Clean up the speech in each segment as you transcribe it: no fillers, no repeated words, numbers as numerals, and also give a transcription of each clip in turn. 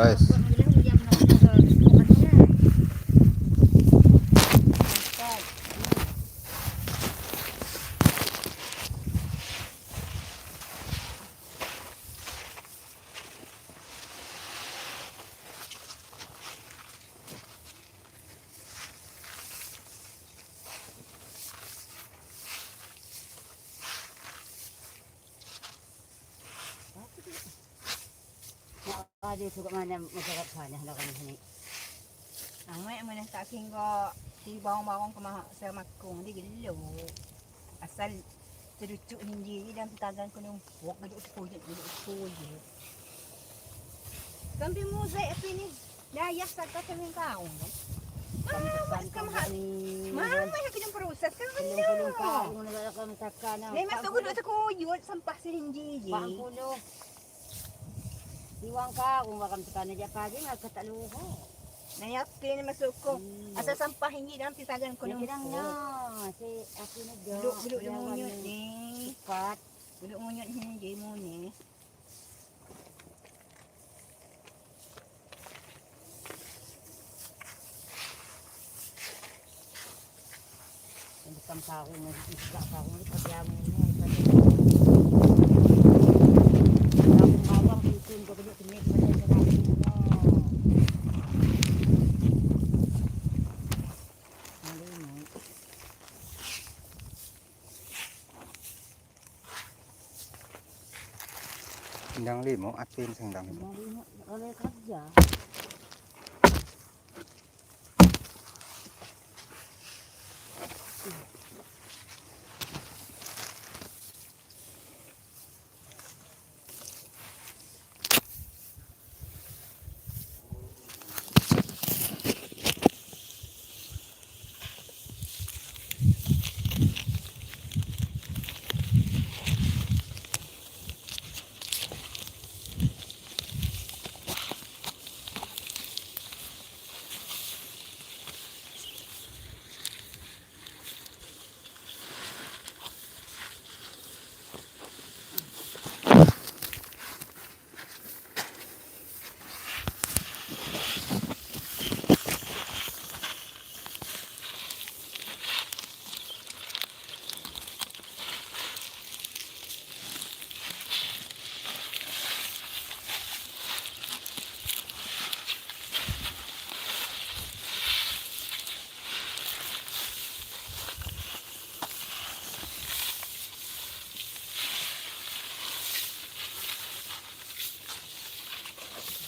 Wes. Ada juga mana masyarakat sana nak kami sini. Amai mana tak hingga di bawang-bawang ke mahak semakung di gelo. Asal tercucuk hinji ni dalam tangan ku numpuk geduk sepuyut geduk sepuyut. Kampi muzik api ni dayah saka kami kau. Mama yang kena proses kan Belum kena. kau nak kami takkan. Ni masuk geduk sekuyut sampah si hinji je. 40. Iwang kau makan tekan aja pagi nak tak luhu. Nah yakin ni masuk ko. Asal sampah hinji dalam tangan ku Kena numpuk. na si aku ni jo. Geduk-geduk dia munyut ni. Cepat. Geduk munyut hinji mu ni. Bukan kau ni, bukan kau ni kerjamu ni. Bawang itu kau kena kena kena. Ndang limo atin sing ndang limo. Oleh kerja.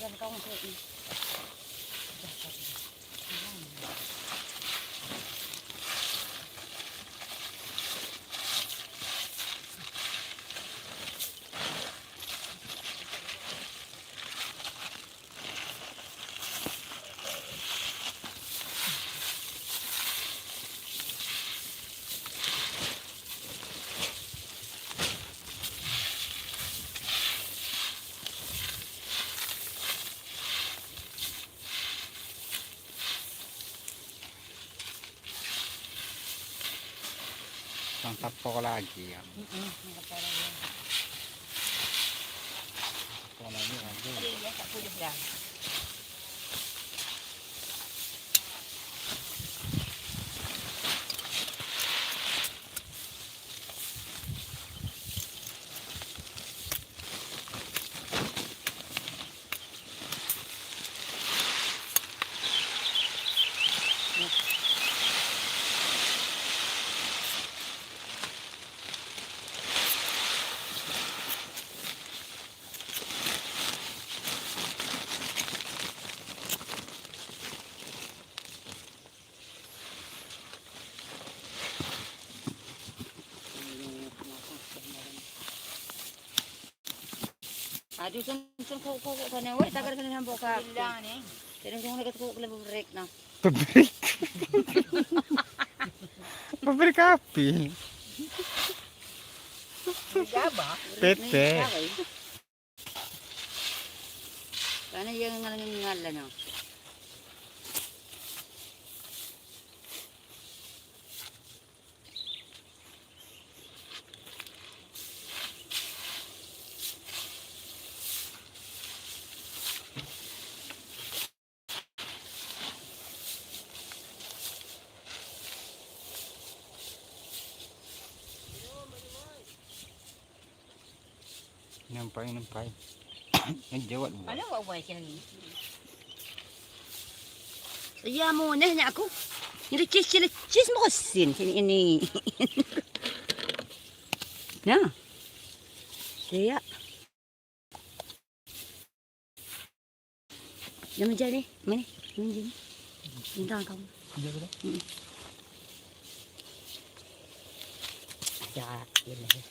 Jangan kau masuk ni. Mantap pokok lagi ya. Pokok lagi lagi. Dia tak pulih dah. Aduh, sen kok kok sana. Woi, tagar kana nambok ka. Bilang ni. Kaya kung nagat ko kala break na. Pabrik. Pabrik api. Gabah. PT. Kana yang ngal ngal no. Nampai nampai. Ngejawat buat. Ano wa wa ni? Ya mo neh nya aku. Ini cis cis mosin sini ini. Nah. Siya. Nama jani, mana? Mana jani? Minta kamu. Iya betul. Ya, iyalah.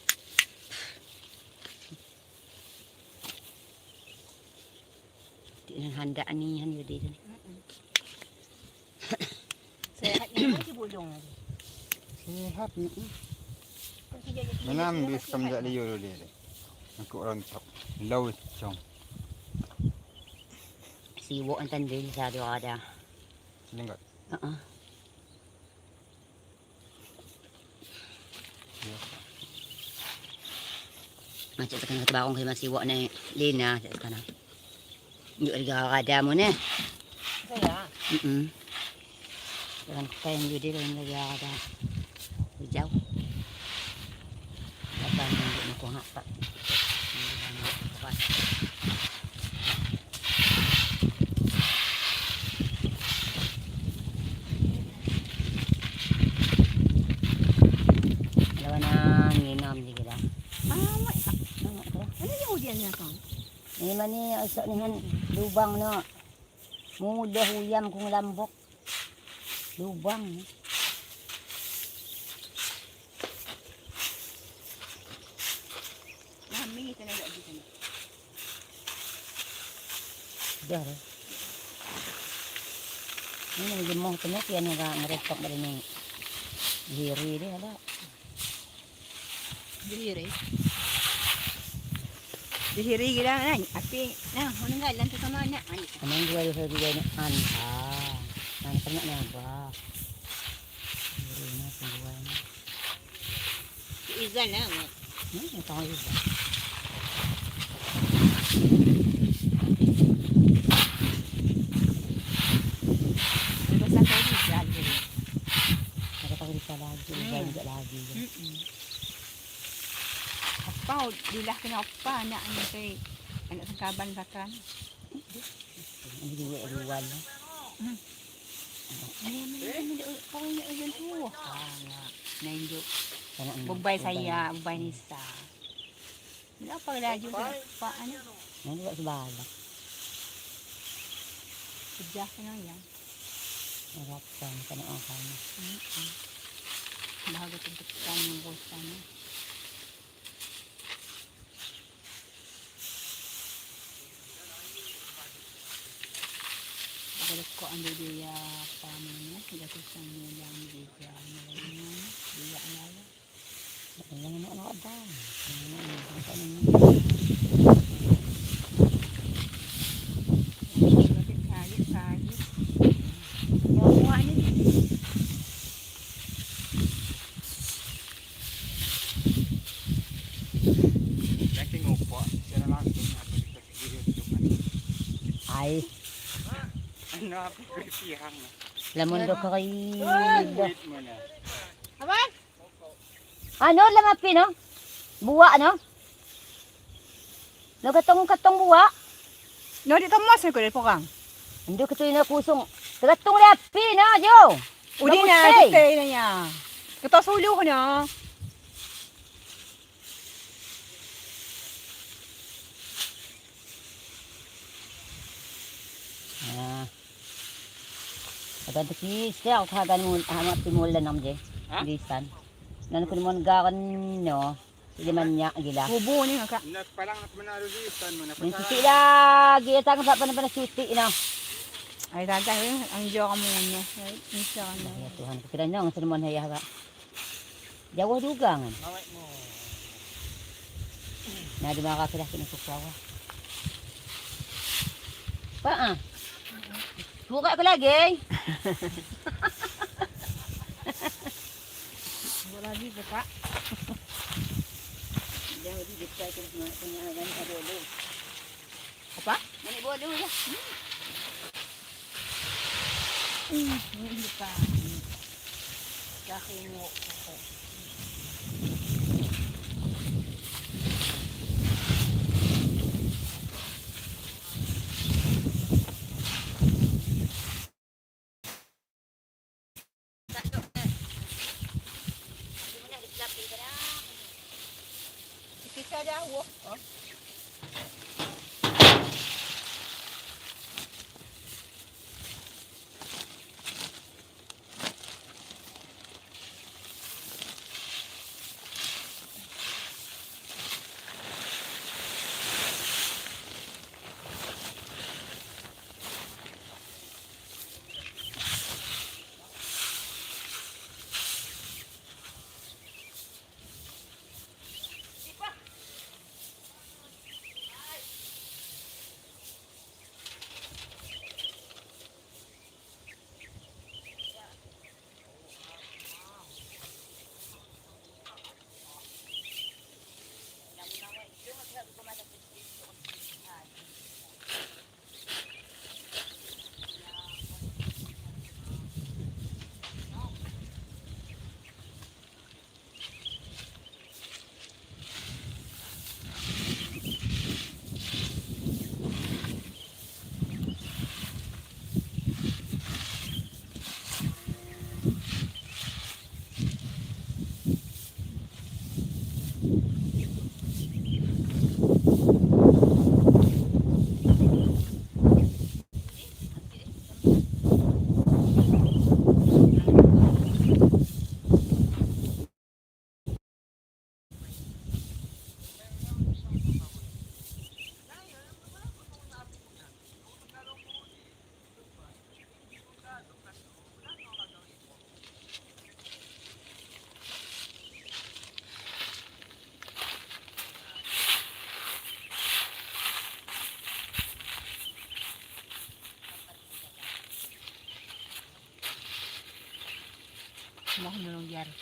Di handa ni han yudi ni. Sehat ni lagi bolong lagi. Sehat. Menang bis kam jak liu dulu dia. Aku rontok. Lau cong. Siwo antan din sa ada. Lenggat. Heeh. Ya. Macam tekan kata barong kaya siwo ni Lina cak tekan. Yuk liga ada mo ni. Saya. Heeh. Tekan kain yudi lain lagi ada. Hijau. Apa yang nak kuah pak. Lawan na nginom di kita. Ah, Ano ko? ano yung udian niya kang? Ni man ni usok ni han lubang no. Mudah huyam kung lambok. Lubang. Nami talaga dito na. Dah. Dah. Ini lagi mau kena pian nga ngeretok bali ni. Hiri dia ada. Dihiri. Dihiri gila na. Api na, ano nga lan to sama na. Ay, Anong dua dua dua ni an. Ah. Nang kena na ba. Hiri na dua ni. Izan na. Tahu juga. Basta ko Rizal diri. Ada tahu di lagi, juga lagi. Apa dilah kena apa anak ni kay anak sangkaban bakan. Ini dua dua ni. Ay, may may pang uyan tu. Ah, na injo. Kana ni. Bubay saya, bubay nisa. Wala pa laju sa pa ano. Nanti buat sebalak. Sejah kena yan. Raptan kana ang kana. Bago tuntukan yung bosa niya. Balik ko ang dia pa mo niya. Gatusan niya lang dia niya. Dia alala. Ayan na ano ba? Kayo, kayo. Mamuha niya. Yang tengok pak secara langsung apa kita di YouTube kan. Ay, Ano apa kertihan. lamun do kay. Wait mo na. Aban! Ano lamapi no? Buwa no? No katong katong buwa. No, dito mo sa ko po kang. Hindi ko na kusong. Katong lapi na, yo. Udi na, Kamusta, eh? dito na niya. Katasulo ko na. Ah. Agad ki siya ako kagan mo ama timulan nam je. Ha? Lisan. Nan kun mon gakan no. Sige man niya gila. Bubo niya ka. Nak palang nak menaruh di isan mo na Min suti lagi tang pa pa na suti na. Ay, tatay, ang diyo ka muna. Ay, isa ka na. Ya Tuhan, kira nang sen mon hayah ba. Jauh juga kan. Mawai mo. Nah di maka kira kini kukawa. Pak ah. Buka ko lagi. Wala dito ka. Jauh di dekat ke mana kan ada dulu. Apa? Mana bodoh ya. Hindi pa. Kakingo ko. Jauh. Oh. Mau nolong biar. Tapi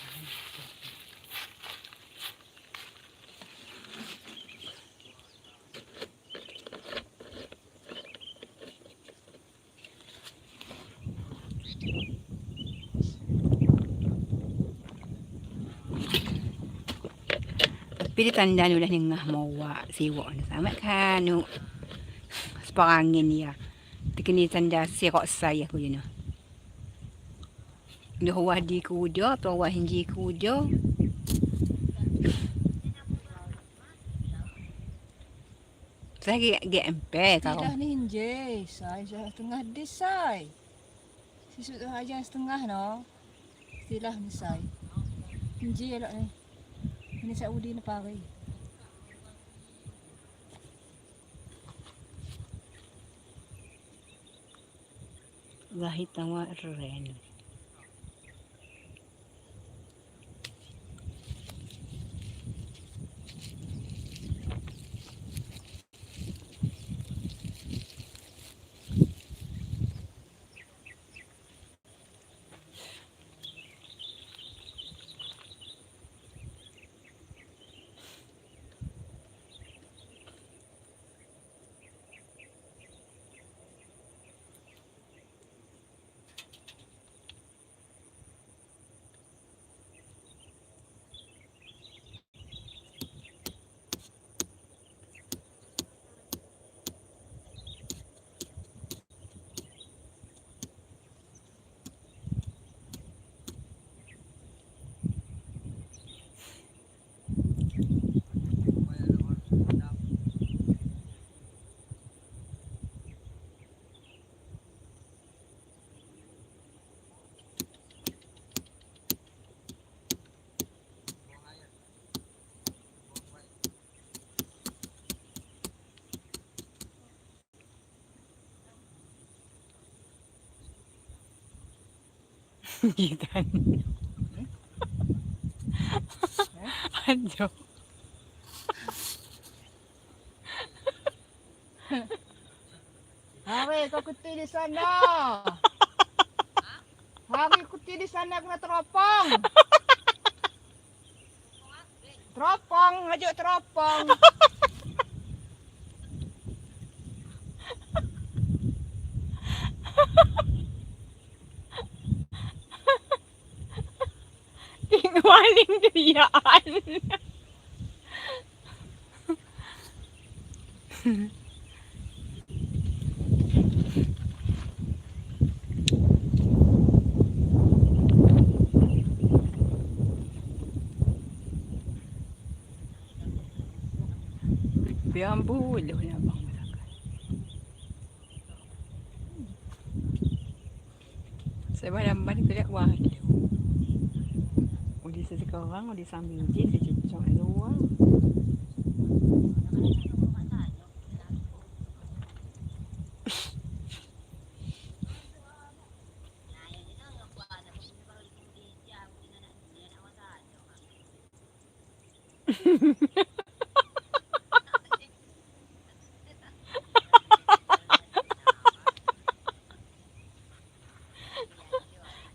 ditanda ulah ni ngah mawa siwok ni sama kan nu separangin ya. Tekini tanda sirok saya ku you know. Dah wah di kuda atau wah hinji kuda. Saya GMP kau. Tidak ni hinje, saya setengah desai. Sisut tu aja setengah no. Istilah ni sai. Hinje elok ni. Ini saya udi ni pari. Gahit tawa ren. Gitan. Aduh. Hari kau kuti di sana. Hari kuti di sana kena teropong. Teropong, ngajuk teropong. Waling keriaan. Biar buluh ni abang masakan. Saya lamban kuliah walu. Udi sesekarang, udi sambil biji, secucuk luar.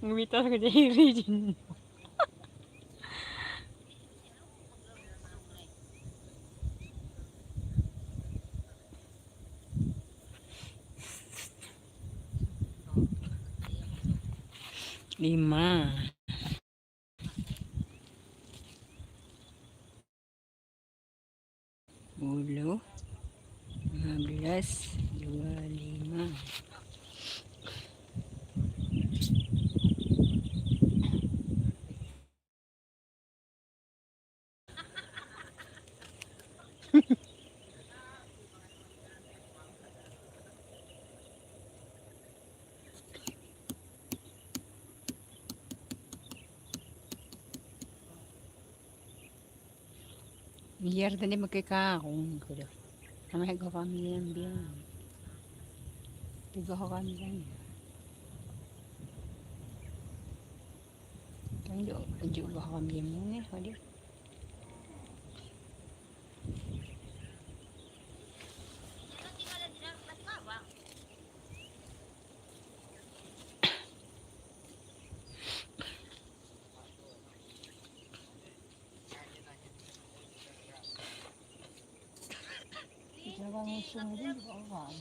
Ngwita kerja iri jin. Lima. Buluh. 15, 25. Biar tadi pakai karung kuda. Sama aku kami yang biar. Tiga orang kan. Kan duk juga orang biar ni dia. Jangan ngusung itu juga orang.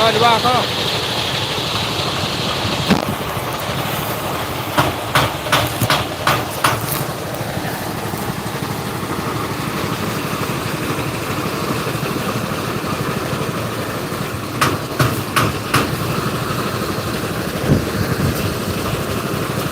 Ko, dua ko.